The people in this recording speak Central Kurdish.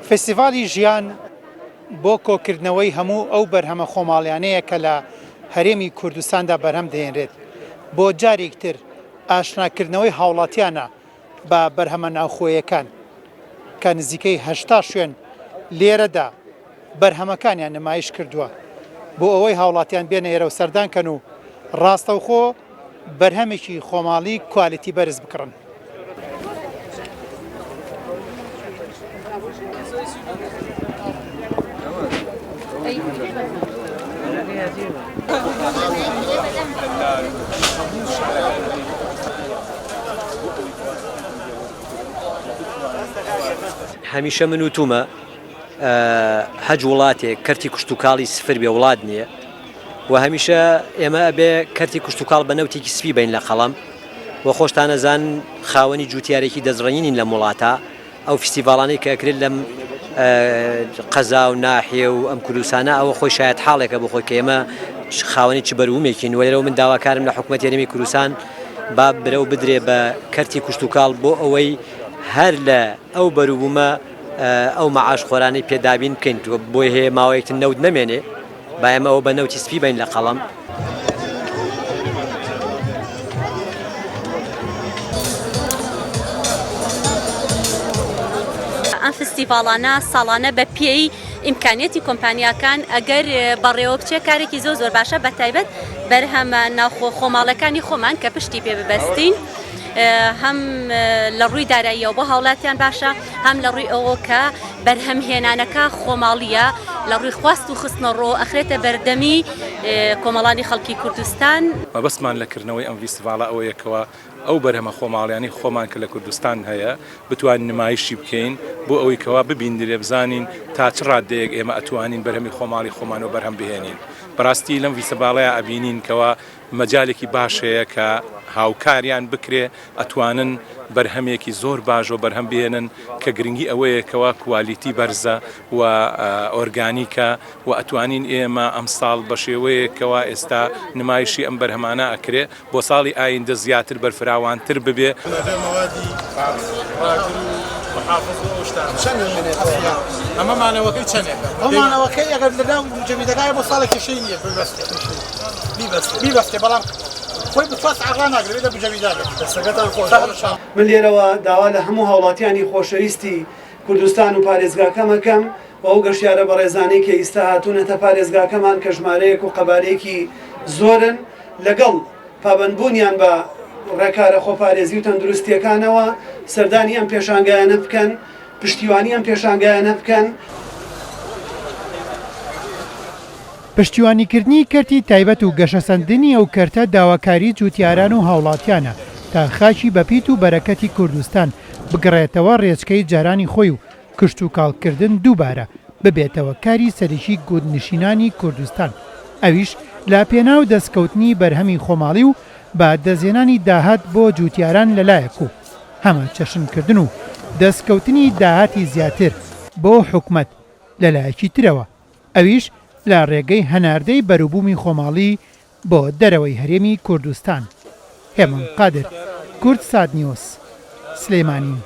فێستیڤاڵی ژیان بۆ کۆکردنەوەی هەموو ئەو بەرهەمە خۆماڵیانەیە کە لە هەرێمی کوردستاندا بەرهەم دەهێنرێت، بۆ جارێکتر ئاشناکردنەوەی هاوڵاتیانە بە بەرهەمە ناوخۆیەکان کە نزیکەی 80 شوێن لێرەدا بەرهەمەکانیان نمایش کردووە بۆ ئەوەی هاوڵاتیان بێنە ئێرە و سەردان کەن و ڕاستەوخۆ بەرهەمێکی خۆماڵی کوالیتی بەرز بکڕن. هەمیشە من وتومە هەج وڵاتێک کەرتی کشتتوکاڵی سفر بێ وڵات نییە و هەمیشە ئێمە ئەبێ کەرتی کشتتوکاڵ بە نەوتێکی سپی بین لە قەڵەم و خۆشتان ئەزانن خاوەنی جوتیارێکی دەستڕەنگینین لەم وڵاتە ئەو فیستیڤاڵانەی کە ئەکرێت لەم قەزا و ناحیە و ئەم کوردستانە ئەوە خۆی شایەت حاڵێکە بۆ خۆی کە ئێمە خاوەنی چ بەروومێکین و لێرەوە من داواکارم لە حکوومەت هەرێمی کوردستان با برەو بدرێ بە کەرتی کوشتتوکاڵ بۆ ئەوەی هەر لە ئەو بەروبوومە ئەو مەعاش خۆرانەی پێدابین بکەین بۆی هەیە ماوەیەکتر نەوت نەمێنێ با ئێمە ئەوە بە نەوتی سپی بین لە قەڵەم. ئەم فستیڤاڵانە ساڵانە بە پێی ئیمکانیەتی کۆمپانیاکان ئەگەر بەڕێوە بچێت کارێکی زۆر زۆر باشە بە تایبەت بەرهەمە ناوخۆ خۆماڵەکانی خۆمان کە پشتی پێ ببەستین هەم لە ڕووی داراییەوە بۆ هاوڵاتیان باشە هەم لە ڕووی ئەوە کە بەرهەمهێنانەکە خۆماڵییە لە ڕووی خواست و خستنەڕۆ ئەخرێتە بەردەمی کۆمەڵانی خەڵکی کوردستان. مەبەستمان لە کردنەوەی ئەم ڤیستیڤاڵە ئەوەیە کەوا ئەو بەرهەمە خۆماڵیانەی خۆمان کە لە کوردستان هەیە بتوانین نمایشی بکەین بۆ ئەوەی کەوا ببیندرێ بزانین تا چ ڕاددەیەک ئێمە ئەتوانین بەرهەمی خۆماڵی خۆمان وە بەرهەم بهێنین بەڕاستی لەم ڤیستیڤاڵەیا ئەبینین کەوا مەجالێکی باش هەیە کە هاوکاریان بکرێ ئەتوانن بەرهەمێکی زۆر باش و بەرهەم بهێنن کە گرنگی ئەوەیە کەوا کوالیتی بەرزە و ئۆرگانیکە و ئەتوانین ئێمە ئەمساڵ بە شێوەیەک کەوا ئێستا نمایشی ئەم بەرهەمانە ئەکرێ بۆ ساڵی ئایندە زیاتر بەرفراوانتر ببێ. من لێرەوە داوا لە هەموو هاوڵاتیانی خۆشەویستی کوردستان و پارێزگاکەم ئەکەم و ئەو گەشتیارە بەڕێزانەی کە ئیستا هاتوونەتە پارێزگاکەمان کە ژمارەیەک و قەبارەیەکی زۆرن لەگەڵ پابەندبوونیان بە ڕێکارە خۆپارێزی و تەندروستییەکانەوە سەردانی ئەم پێشانگایانە بکەن، پشتیوانی ئەم پێشانگایانە بکەن. پشتیوانیکردنی کەرتی تایبەت و گەشەسەندنی ئەو کەرتە داواکاری جوتیاران و هاوڵاتیانە تا خاکی بەپیت و بەرەکەتی کوردستان بگەڕێتەوە ڕێچکەی جارانی خۆی و کشتوکاڵکردن دووبارە ببێتەوە کاری سەرەکی گوندنشینانی کوردستان ئەویش لە پێناو دەستکەوتنی بەرهەمی خۆماڵی و بە دەستهێنانی داهات بۆ جوتیاران لەلایەک و هەمەچەشنکردن و دەستکەوتنی داهاتی زیاتر بۆ حکومەت لەلایەکی ترەوە ئەویش لە ڕێگەی هەناردەی بەروبوومی خۆماڵی بۆ دەرەوەی هەرێمی کوردستان. هێمن قادر، کوردسات نیوز، سلێمانی.